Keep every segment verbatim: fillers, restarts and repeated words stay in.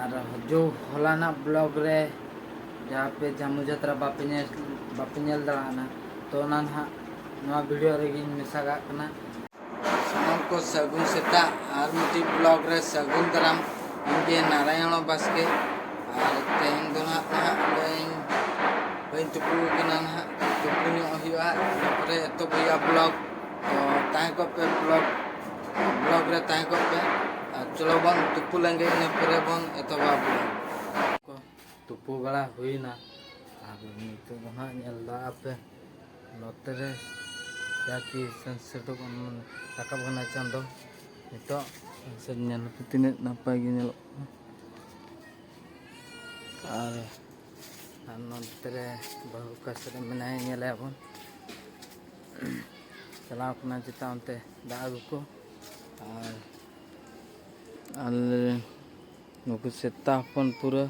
ᱟᱨ ᱡᱳ ᱦᱚᱞᱟᱱᱟᱜ blog ᱨᱮ ᱡᱟᱦᱟᱸ ᱯᱮ ᱡᱟᱢᱩ ᱡᱟᱛᱨᱟ ᱵᱟᱯᱮ ᱧᱮᱞ, ᱵᱟᱯᱮ ᱧᱮᱞ ᱫᱟᱲᱮᱭᱟᱜᱼᱟ, ᱛᱚ ᱚᱱᱟ ᱱᱟᱦᱟᱜ ᱱᱚᱣᱟ ᱵᱷᱤᱰᱤᱭᱳ ᱨᱮᱜᱮᱧ ᱢᱮᱥᱟ ᱠᱟᱜ ᱠᱟᱱᱟ᱾ ᱥᱟᱱᱟᱢ ᱠᱚ ᱥᱟᱹᱜᱩᱱ ᱥᱮᱛᱟᱜ ᱟᱨ ᱢᱤᱫᱴᱤᱡ ᱵᱞᱚᱜ ᱨᱮ ᱥᱟᱹᱜᱩᱱ ᱫᱟᱨᱟᱢ᱾ ᱤᱧ ᱜᱮ ᱱᱟᱨᱟᱭᱚᱬ ᱵᱟᱥᱠᱮ᱾ ᱟᱨ ᱛᱮᱦᱮᱧ ᱫᱚ ᱱᱟᱦᱟᱜ, ᱱᱟᱦᱟᱜ ᱵᱟᱹᱧ, ᱵᱟᱹᱧ ᱛᱩᱯᱩ ᱟᱠᱟᱱᱟ ᱱᱟᱦᱟᱜ, ᱛᱩᱯᱩ ᱧᱚᱜ ᱦᱩᱭᱩᱜᱼᱟ, ᱤᱱᱟᱹ ᱯᱚᱨᱮ ᱮᱛᱚᱦᱚᱵ ᱦᱩᱭᱩᱜᱼᱟ ᱵᱞᱚᱜ᱾ ᱛᱚ ᱛᱟᱦᱮᱸ ᱠᱚᱜ ᱯᱮ ᱵᱞᱚᱜ, ᱵᱞᱚᱜ ᱨᱮ ᱛᱟᱦᱮᱸ ᱠᱚᱜ ᱯᱮ᱾ ᱟᱨ ᱪᱚᱞᱚ ᱵᱚᱱ ᱛᱩᱯᱩ ᱞᱮᱱᱜᱮ, ᱤᱱᱟᱹ ᱯᱚᱨᱮ ᱵᱚᱱ ᱮᱛᱚᱦᱚᱵᱟ ᱵᱞᱚᱜ᱾ ᱛᱩᱯᱩ ᱵᱟᱲᱟ ᱦᱩᱭᱱᱟ᱾ ᱟᱨ ᱱᱤᱛᱚᱜ ᱫᱚ ᱦᱟᱸᱜ ᱧᱮᱞ ᱫᱟ ᱟᱯᱮ ᱱᱚᱛᱮ ᱨᱮ ᱡᱟᱠᱤ ᱥᱟᱱᱥᱮᱴ ᱨᱟᱠᱟᱵ ᱠᱟᱱᱟ ᱪᱟᱸᱫᱚ᱾ ᱱᱤᱛᱚᱜ ᱥᱟᱱᱥᱮᱴ ᱧᱮᱞ ᱯᱮ ᱛᱤᱱᱟᱹᱜ ᱱᱟᱯᱟᱭ ᱜᱮ ᱧᱮᱞᱚᱜ ᱠᱟᱱᱟ᱾ ᱟᱨ, ᱟᱨ ᱱᱚᱛᱮ ᱨᱮ ᱵᱟᱹᱦᱩ ᱚᱠᱟ ᱥᱮᱫ ᱨᱮ ᱢᱮᱱᱟᱭᱟ ᱧᱮᱞᱮᱭᱟ ᱵᱚᱱ᱾ ᱪᱟᱞᱟᱣ ᱠᱟᱱᱟ ᱪᱮᱛᱟᱱ ᱚᱱᱛᱮ ᱫᱟᱜ ᱟᱹᱜᱩ ᱠᱚ᱾ ᱟᱨ ᱟᱞᱮ ᱱᱩᱠᱩ ᱥᱮᱛᱟ ᱦᱚᱯᱚᱱ ᱯᱩᱨᱟᱹ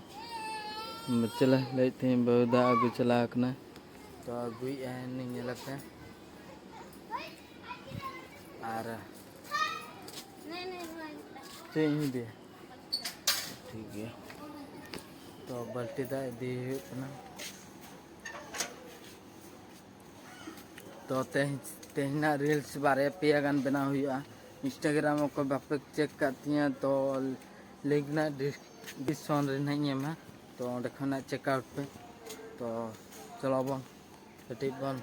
ᱵᱟᱪᱞᱟ ᱞᱟᱹᱭᱮᱫ ᱛᱟᱦᱮᱸᱧ ᱵᱟᱹᱦᱩ ᱫᱟᱜ ᱟᱹᱜᱩ ᱪᱟᱞᱟᱣ ᱠᱟᱱᱟ᱾ ᱛᱚ ᱟᱹᱜᱩᱭᱮᱫᱼᱟ ᱱᱤᱧ ᱧᱮᱞ ᱟᱯᱮ᱾ ᱟᱨ ᱪᱮᱫ ᱤᱧ ᱤᱫᱤᱭᱟ? ᱴᱷᱤᱠ ᱜᱮᱭᱟ᱾ ᱛᱚ ᱵᱟᱹᱞᱴᱤ ᱫᱟᱜ ᱤᱫᱤ ᱦᱩᱭᱩᱜ ᱠᱟᱱᱟ᱾ ᱛᱚ ᱛᱮᱦᱮᱧ, ᱛᱮᱦᱮᱧᱟᱜ ᱨᱤᱞᱥ ᱵᱟᱨᱭᱟ ᱯᱮᱭᱟ ᱜᱟᱱ ᱵᱮᱱᱟᱣ ᱦᱩᱭᱩᱜᱼᱟ᱾ ᱤᱱᱥᱴᱟᱜᱨᱟᱢ ᱚᱠᱚᱭ ᱵᱟᱯᱮ ᱪᱮᱠ ᱠᱟᱜ ᱛᱤᱧᱟᱹ, ᱛᱚ ᱞᱤᱝᱠ ᱨᱮᱱᱟᱜ ᱰᱤᱥᱠᱨᱤᱯᱥᱚᱱ ᱨᱮ ᱱᱟᱦᱟᱜ ᱤᱧ ᱮᱢᱟ᱾ ᱛᱚ ᱚᱸᱰᱮ ᱠᱷᱚᱱᱟᱜ ᱪᱮᱠ ᱟᱣᱩᱴ ᱯᱮ᱾ ᱛᱚ ᱪᱚᱞᱚ ᱵᱚᱱ ᱠᱟᱹᱴᱤᱡ ᱵᱚᱱ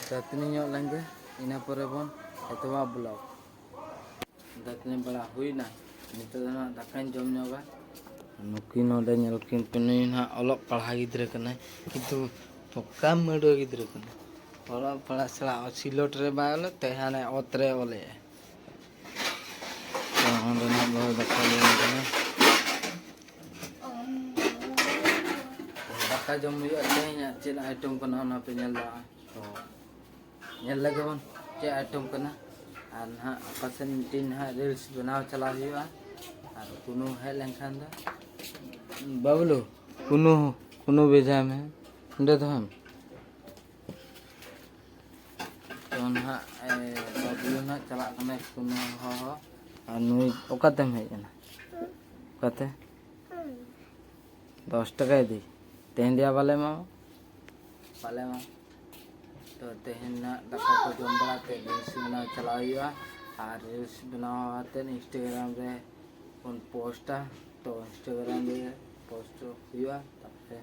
ᱫᱟᱹᱛᱟᱹᱱᱤ ᱧᱚᱜ ᱞᱮᱱᱜᱮ, ᱤᱱᱟᱹ ᱯᱚᱨᱮ ᱵᱚᱱ ᱮᱛᱚᱦᱚᱵᱟ ᱵᱞᱚᱜ᱾ ᱫᱟᱹᱛᱟᱹᱱᱤ ᱵᱟᱲᱟ ᱦᱩᱭᱱᱟ, ᱱᱤᱛᱚᱜ ᱫᱚ ᱱᱟᱦᱟᱜ ᱫᱟᱠᱟᱧ ᱡᱚᱢ ᱧᱚᱜᱟ᱾ ᱱᱩᱠᱤᱱ ᱱᱚᱰᱮ ᱧᱮᱞ ᱠᱤᱱ ᱯᱮ, ᱱᱩᱭ ᱱᱟᱦᱟᱜ ᱚᱞᱚᱜ ᱯᱟᱲᱦᱟᱣ ᱜᱤᱫᱽᱨᱟᱹ ᱠᱟᱱᱟᱭ, ᱠᱤᱱᱛᱩ ᱯᱚᱠᱟ ᱢᱟᱹᱲᱩᱣᱟᱹ ᱜᱤᱫᱽᱨᱟᱹ ᱠᱟᱱᱟᱭ᱾ ᱚᱞᱚᱜ ᱯᱟᱲᱦᱟᱜ ᱥᱮᱬᱟ ᱥᱤᱞᱚᱴ ᱨᱮ ᱵᱟᱭ ᱚᱞᱮᱫ ᱛᱮ, ᱦᱟᱱᱮ ᱚᱛ ᱨᱮ ᱚᱞᱮᱫᱼᱟᱭ᱾ ᱛᱚ ᱚᱸᱰᱮᱱᱟᱜ ᱵᱟᱹᱦᱩ ᱫᱟᱠᱟ ᱡᱚᱢ ᱠᱟᱱᱟ᱾ ᱫᱟᱠᱟ ᱡᱚᱢ ᱦᱩᱭᱩᱜᱼᱟ ᱛᱮᱦᱮᱧ, ᱟᱨ ᱪᱮᱫ ᱟᱭᱴᱮᱢ ᱠᱟᱱᱟ ᱚᱱᱟ ᱯᱮ ᱧᱮᱞ ᱫᱟᱲᱮᱭᱟᱜᱼᱟ᱾ ᱛᱚ ᱧᱮᱞ ᱞᱮᱜᱮ ᱵᱚᱱ ᱪᱮᱫ ᱟᱭᱴᱮᱢ ᱠᱟᱱᱟ᱾ ᱟᱨ ᱱᱟᱦᱟᱜ ᱚᱠᱟ ᱥᱮᱫ ᱢᱤᱫᱴᱤᱱ ᱱᱟᱦᱟᱜ ᱨᱤᱞᱥ ᱵᱮᱱᱟᱣ ᱪᱟᱞᱟᱣ ᱦᱩᱭᱩᱜᱼᱟ᱾ ᱟᱨ ᱠᱩᱱᱩ ᱦᱮᱡ ᱞᱮᱱᱠᱷᱟᱱ ᱫᱚ, ᱵᱟᱵᱞᱩ, ᱠᱩᱱᱩ, ᱠᱩᱱᱩ ᱵᱷᱮᱡᱟᱭ ᱢᱮ ᱚᱸᱰᱮ ᱫᱚ ᱦᱟᱸᱜ᱾ ᱛᱚ ᱱᱟᱦᱟᱜ, ᱮ, ᱵᱟᱵᱞᱩ ᱱᱟᱦᱟᱜ ᱪᱟᱞᱟᱜ ᱠᱟᱱᱟᱭ ᱠᱩᱱᱩ ᱦᱚᱦᱚ᱾ ᱟᱨ ᱱᱩᱭ ᱚᱠᱟᱛᱮᱢ ᱦᱮᱡ ᱮᱱᱟ? ᱠᱟᱛᱮ ᱫᱚᱥ ᱴᱟᱠᱟ ᱤᱫᱤ᱾ ᱛᱮᱦᱮᱧ ᱫᱮᱭᱟ ᱵᱟᱞᱮ ᱮᱢᱟᱢᱟ, ᱵᱟᱞᱮ ᱮᱢᱟᱢᱟ᱾ ᱛᱚ ᱛᱮᱦᱮᱧ ᱱᱟᱜ ᱫᱟᱠᱟ ᱠᱚ ᱡᱚᱢ ᱵᱟᱲᱟ ᱛᱮ ᱨᱤᱞᱥ ᱵᱮᱱᱟᱣ ᱪᱟᱞᱟᱣ ᱦᱩᱭᱩᱜᱼᱟ᱾ ᱟᱨ ᱨᱤᱞᱥ ᱵᱮᱱᱟᱣ ᱟᱛᱮ ᱤᱱᱥᱴᱟᱜᱨᱟᱢ ᱨᱮ ᱵᱚᱱ ᱯᱳᱥᱴᱟ᱾ ᱛᱚ ᱤᱱᱥᱴᱟᱜᱨᱟᱢ ᱨᱮ ᱯᱳᱥᱴ ᱦᱩᱭᱩᱜᱼᱟ᱾ ᱛᱟᱯᱚᱨᱮ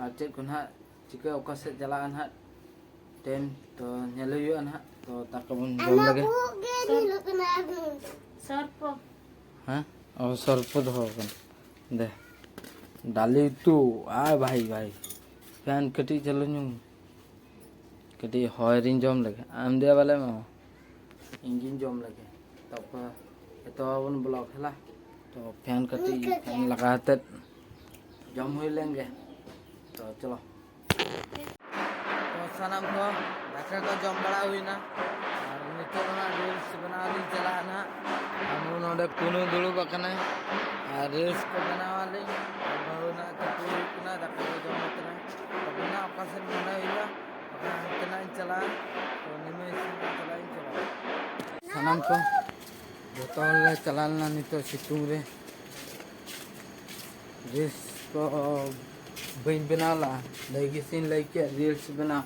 ᱟᱨ ᱪᱮᱫ ᱠᱚ ᱱᱟᱦᱟᱜ ᱪᱤᱠᱟᱹ, ᱚᱠᱟ ᱥᱮᱫ ᱪᱟᱞᱟᱜᱼᱟ ᱱᱟᱦᱟᱜ ᱴᱟᱭᱤᱢ, ᱛᱚ ᱧᱮᱞ ᱦᱩᱭᱩᱜᱼᱟ ᱱᱟᱦᱟᱜ᱾ ᱛᱚ ᱫᱟᱠᱟ ᱵᱚᱱ ᱡᱚᱢ ᱞᱮᱜᱮ᱾ ᱥᱚᱨᱯᱚ᱾ ᱦᱮᱸ? ᱚ, ᱥᱚᱨᱯᱚ ᱫᱚᱦᱚ ᱟᱠᱟᱱᱟ᱾ ᱫᱮ᱾ ᱰᱟᱞᱤ ᱩᱛᱩ᱾ ᱟᱭ ᱵᱷᱟᱭ, ᱵᱷᱟᱭ᱾ ᱯᱷᱮᱱ ᱠᱟᱹᱴᱤᱡ ᱪᱟᱹᱞᱩ ᱧᱚᱜ᱾ ᱠᱟᱹᱴᱤᱡ ᱦᱚᱭ ᱨᱤᱧ ᱡᱚᱢ ᱞᱮᱜᱮ᱾ ᱟᱢ ᱫᱮᱭᱟ ᱵᱟᱞᱮ ᱮᱢᱟᱢᱟ᱾ ᱤᱧ ᱜᱤᱧ ᱡᱚᱢ ᱞᱮᱜᱮ᱾ ᱛᱟᱨᱯᱚᱨ ᱮᱛᱚᱦᱚᱵ ᱵᱚᱱ ᱵᱞᱚᱜ ᱦᱮᱞᱟ᱾ ᱛᱚ ᱯᱷᱮᱱ ᱠᱟᱹᱴᱤᱡ, ᱯᱷᱮᱱ ᱞᱟᱜᱟᱣ ᱠᱟᱛᱮᱫ ᱡᱚᱢ ᱦᱩᱭ ᱞᱮᱱ ᱜᱮ᱾ ᱛᱚ ᱪᱚᱞᱚ᱾ ᱛᱚ ᱥᱟᱱᱟᱢ ᱠᱚ ᱫᱟᱠᱟ ᱠᱚ ᱡᱚᱢ ᱵᱟᱲᱟ ᱦᱩᱭᱱᱟ᱾ ᱟᱨ ᱱᱤᱛᱚᱜ ᱫᱚ ᱱᱟᱜ ᱨᱤᱞᱥ ᱵᱮᱱᱟᱣ ᱞᱤᱧ ᱪᱟᱞᱟᱜᱼᱟ ᱱᱟᱜ᱾ ᱟᱨ ᱱᱚᱰᱮ ᱠᱩᱱᱩ ᱫᱩᱲᱩᱵ ᱟᱠᱟᱱᱟᱭ᱾ ᱟᱨ ᱨᱤᱞᱥ ᱠᱚ ᱵᱮᱱᱟᱣ ᱟᱹᱞᱤᱧ᱾ ᱟᱨ ᱵᱟᱹᱦᱩ ᱱᱟᱜ ᱛᱩᱯᱩ ᱦᱩᱭᱩᱜ ᱠᱟᱱᱟ, ᱫᱟᱠᱟ ᱠᱚ ᱡᱚᱢ ᱠᱟᱛᱮ ᱱᱟᱜ᱾ ᱛᱚᱵᱮ ᱱᱟᱜ ᱚᱠᱟ ᱥᱮᱫ ᱢᱚᱱᱮ ᱦᱩᱭᱩᱜᱼᱟ, ᱵᱟᱠᱷᱟᱱ ᱦᱟᱱᱛᱮ ᱱᱟᱜ ᱤᱧ ᱪᱟᱞᱟᱜᱼᱟ᱾ ᱛᱚ ᱱᱤᱢᱟᱹᱭ ᱥᱮᱫ ᱱᱟᱜ ᱪᱟᱞᱟᱜ ᱤᱧ ᱪᱟᱞᱟᱜᱼᱟ᱾ ᱥᱟᱱᱟᱢ ᱠᱚ ᱡᱚᱛᱚ ᱦᱚᱲ ᱞᱮ ᱪᱟᱞᱟᱣ ᱞᱮᱱᱟ ᱱᱤᱛᱚᱜ ᱥᱤᱛᱩᱝ ᱨᱮ᱾ ᱨᱤᱞᱥ ᱠᱚ ᱵᱟᱹᱧ ᱵᱮᱱᱟᱣ ᱞᱟᱜᱼᱟ, ᱞᱟᱹᱭ ᱜᱮᱥᱮᱧ ᱞᱟᱹᱭ ᱠᱮᱫ ᱨᱤᱞᱥ ᱵᱮᱱᱟᱣ,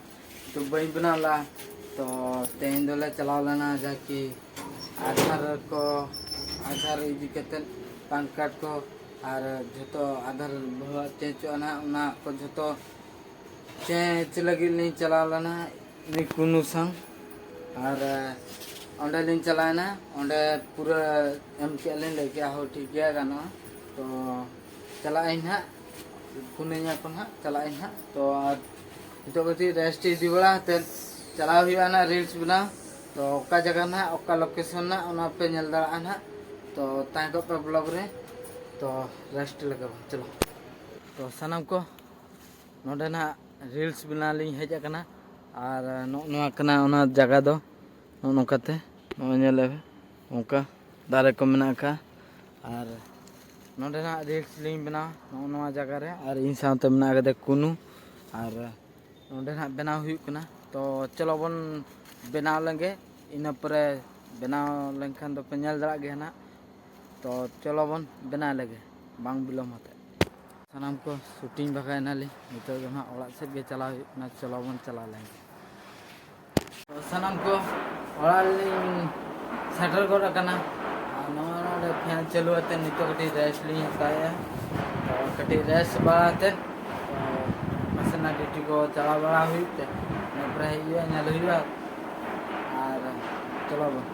ᱛᱚ ᱵᱟᱹᱧ ᱵᱮᱱᱟᱣ ᱞᱟᱜᱼᱟ᱾ ᱛᱚ ᱛᱮᱦᱮᱧ ᱫᱚᱞᱮ ᱪᱟᱞᱟᱣ ᱞᱮᱱᱟ ᱡᱟᱦᱟᱸ ᱠᱤ ᱟᱫᱷᱟᱨ ᱠᱚ, ᱟᱫᱷᱟᱨ ᱤᱫᱤ ᱠᱟᱛᱮᱫ ᱯᱮᱱ ᱠᱟᱨᱰ ᱠᱚ ᱟᱨ ᱡᱷᱚᱛᱚ ᱟᱫᱷᱟᱨ ᱵᱟᱹᱦᱩᱣᱟᱜ ᱪᱮᱧᱡᱚᱜᱼᱟ ᱱᱟᱦᱟᱜ, ᱚᱱᱟ ᱠᱚ ᱡᱷᱚᱛᱚ ᱪᱮᱧᱡᱽ ᱞᱟᱹᱜᱤᱫ ᱞᱤᱧ ᱪᱟᱞᱟᱣ ᱞᱮᱱᱟ ᱩᱱᱤ ᱠᱩᱱᱩ ᱥᱟᱶ᱾ ᱟᱨ, ᱮ, ᱚᱸᱰᱮ ᱞᱤᱧ ᱪᱟᱞᱟᱣᱮᱱᱟ᱾ ᱚᱸᱰᱮ ᱯᱩᱨᱟᱹ ᱮᱢ ᱠᱮᱜᱼᱟ ᱞᱤᱧ, ᱞᱟᱹᱭ ᱠᱮᱜᱼᱟ, "ᱦᱳᱭ, ᱴᱷᱤᱠ ᱜᱮᱭᱟ, ᱜᱟᱱᱚᱜᱼᱟ, ᱛᱚ ᱪᱟᱞᱟᱜ ᱟᱹᱧ ᱦᱟᱸᱜ, ᱯᱷᱳᱱᱟᱹᱧᱟ ᱠᱚ ᱦᱟᱸᱜ, ᱪᱟᱞᱟᱜ ᱟᱹᱧ ᱦᱟᱸᱜ᱾" ᱛᱚ ᱟᱨ ᱱᱤᱛᱚᱜ ᱠᱟᱹᱴᱤᱡ ᱨᱮᱥᱴ ᱤᱫᱤ ᱵᱟᱲᱟ ᱠᱟᱛᱮᱫ ᱪᱟᱞᱟᱣ ᱦᱩᱭᱩᱜᱼᱟ ᱱᱟᱜ ᱨᱤᱞᱥ ᱵᱮᱱᱟᱣ᱾ ᱛᱚ ᱚᱠᱟ ᱡᱟᱭᱜᱟ ᱱᱟᱜ, ᱚᱠᱟ ᱞᱳᱠᱮᱥᱚᱱ ᱱᱟᱜ, ᱚᱱᱟ ᱯᱮ ᱧᱮᱞ ᱫᱟᱲᱮᱭᱟᱜᱼᱟ ᱱᱟᱜ᱾ ᱛᱚ ᱛᱟᱦᱮᱸ ᱠᱚᱜ ᱯᱮ ᱵᱞᱚᱜ ᱨᱮ᱾ ᱛᱚ ᱨᱮᱥᱴ ᱞᱮᱠᱟ ᱵᱚᱱ ᱪᱟᱞᱟᱜ᱾ ᱛᱚ ᱥᱟᱱᱟᱢ ᱠᱚ ᱱᱚᱰᱮ ᱱᱟᱦᱟᱜ ᱨᱤᱞᱥ ᱵᱮᱱᱟᱣ ᱞᱤᱧ ᱦᱮᱡ ᱟᱠᱟᱱᱟ᱾ ᱟᱨ ᱱᱚᱜᱼᱚ ᱱᱚᱣᱟ ᱠᱟᱱᱟ ᱚᱱᱟ ᱡᱟᱭᱜᱟ ᱫᱚ᱾ ᱱᱚᱜᱼᱚ ᱱᱚᱝᱠᱟᱛᱮ ᱱᱚᱜᱼᱚᱭ ᱧᱮᱞ ᱞᱮ ᱯᱮ, ᱚᱱᱠᱟ ᱫᱟᱨᱮ ᱠᱚ ᱢᱮᱱᱟᱜ ᱟᱠᱟᱫᱼᱟ᱾ ᱟᱨ ᱱᱚᱰᱮ ᱱᱟᱦᱟᱜ ᱨᱤᱞᱥ ᱞᱤᱧ ᱵᱮᱱᱟᱣᱟ ᱱᱚᱜᱼᱚ ᱱᱚᱣᱟ ᱡᱟᱭᱜᱟ ᱨᱮ᱾ ᱟᱨ ᱤᱧ ᱥᱟᱶᱛᱮ ᱢᱮᱱᱟᱜ ᱟᱠᱟᱫᱮ ᱠᱩᱱᱩ᱾ ᱟᱨ ᱱᱚᱰᱮ ᱱᱟᱦᱟᱜ ᱵᱮᱱᱟᱣ ᱦᱩᱭᱩᱜ ᱠᱟᱱᱟ᱾ ᱛᱚ ᱪᱚᱞᱚ ᱵᱚᱱ ᱵᱮᱱᱟᱣ ᱞᱮᱱᱜᱮ, ᱤᱱᱟᱹ ᱯᱚᱨᱮ ᱵᱮᱱᱟᱣ ᱞᱮᱱᱠᱷᱟᱱ ᱫᱚᱯᱮ ᱧᱮᱞ ᱫᱟᱲᱮᱭᱟᱜ ᱜᱮᱭᱟ ᱱᱟᱦᱟᱜ᱾ ᱛᱚ ᱪᱚᱞᱚ ᱵᱚᱱ ᱵᱮᱱᱟᱣ ᱞᱮᱜᱮ, ᱵᱟᱝ ᱵᱤᱞᱚᱢ ᱟᱛᱮ᱾ ᱥᱟᱱᱟᱢ ᱠᱚ ᱥᱩᱴᱤᱝ ᱵᱷᱟᱜᱟᱣ ᱮᱱᱟᱞᱤᱧ, ᱱᱤᱛᱚᱜ ᱫᱚ ᱱᱟᱦᱟᱜ ᱚᱲᱟᱜ ᱥᱮᱫ ᱜᱮ ᱪᱟᱞᱟᱣ ᱦᱩᱭᱩᱜ ᱠᱟᱱᱟ᱾ ᱪᱚᱞᱚ ᱵᱚᱱ ᱪᱟᱞᱟᱣ ᱞᱮᱱ ᱜᱮ᱾ ᱛᱚ ᱥᱟᱱᱟᱢ ᱠᱚ ᱚᱲᱟᱜ ᱨᱮᱞᱤᱧ ᱥᱮᱴᱮᱨ ᱜᱚᱫ ᱟᱠᱟᱱᱟ᱾ ᱟᱨ ᱱᱚᱜᱼᱚᱭ ᱱᱚᱰᱮ ᱯᱷᱮᱱ ᱪᱟᱹᱞᱩ ᱟᱛᱮ ᱱᱤᱛᱚᱜ ᱠᱟᱹᱴᱤᱡ ᱨᱮᱥᱴ ᱞᱤᱧ ᱦᱟᱛᱟᱣᱮᱫᱼᱟ᱾ ᱛᱚ ᱠᱟᱹᱴᱤᱡ ᱨᱮᱥᱴ ᱵᱟᱲᱟ ᱟᱛᱮ ᱛᱚ ᱱᱟᱥᱮᱱᱟᱜ ᱰᱤᱭᱩᱴᱤ ᱠᱚ ᱪᱟᱞᱟᱣ ᱵᱟᱲᱟ ᱦᱩᱭᱩᱜ ᱛᱮ ᱤᱱᱟᱹ ᱯᱚᱨᱮ ᱦᱮᱡ ᱦᱩᱭᱩᱜᱼᱟ, ᱧᱮᱞ ᱦᱩᱭᱩᱜᱼᱟ᱾ ᱟᱨ ᱪᱚᱞᱚ ᱵᱚᱱ᱾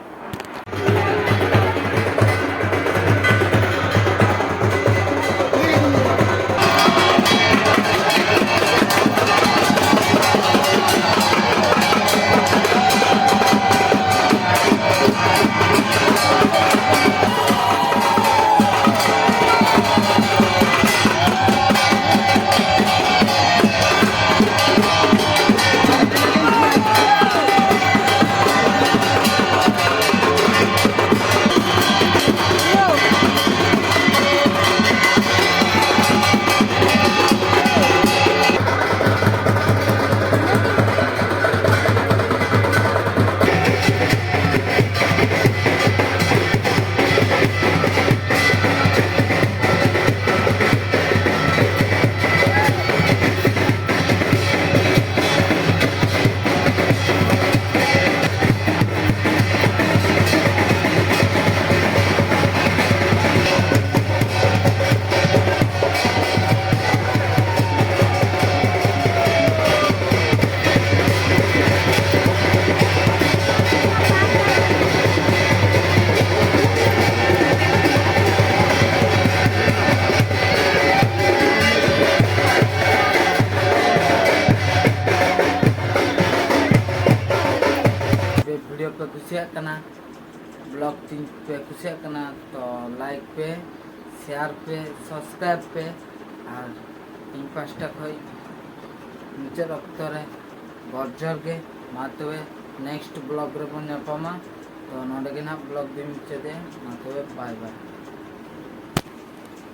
ᱵᱷᱤᱰᱤᱭᱳ ᱯᱮ ᱠᱩᱥᱤᱭᱟᱜ ᱠᱟᱱᱟ, ᱵᱞᱚᱜ ᱛᱤᱧ ᱯᱮ ᱠᱩᱥᱤᱭᱟᱜ ᱠᱟᱱᱟ, ᱛᱚ ᱞᱟᱭᱤᱠ ᱯᱮ, ᱥᱮᱭᱟᱨ ᱯᱮ, ᱥᱟᱵᱥᱠᱨᱟᱭᱤᱵ ᱯᱮ᱾ ᱟᱨ ᱤᱧ ᱯᱟᱥᱴᱟ ᱠᱷᱚᱱ ᱢᱩᱪᱟᱹᱫ ᱚᱠᱛᱚ ᱨᱮ ᱜᱚᱰ ᱡᱚᱦᱟᱨ ᱜᱮ᱾ ᱢᱟ ᱛᱚᱵᱮ ᱱᱮᱠᱥᱴ ᱵᱞᱚᱜ ᱨᱮᱵᱚᱱ ᱧᱟᱯᱟᱢᱟ᱾ ᱛᱚ ᱱᱚᱰᱮ ᱜᱮ ᱱᱟᱦᱟᱜ ᱵᱞᱚᱜ ᱫᱚᱧ ᱢᱩᱪᱟᱹᱫᱮᱜᱼᱟ᱾ ᱢᱟ ᱛᱚᱵᱮ ᱵᱟᱭ ᱵᱟᱭ᱾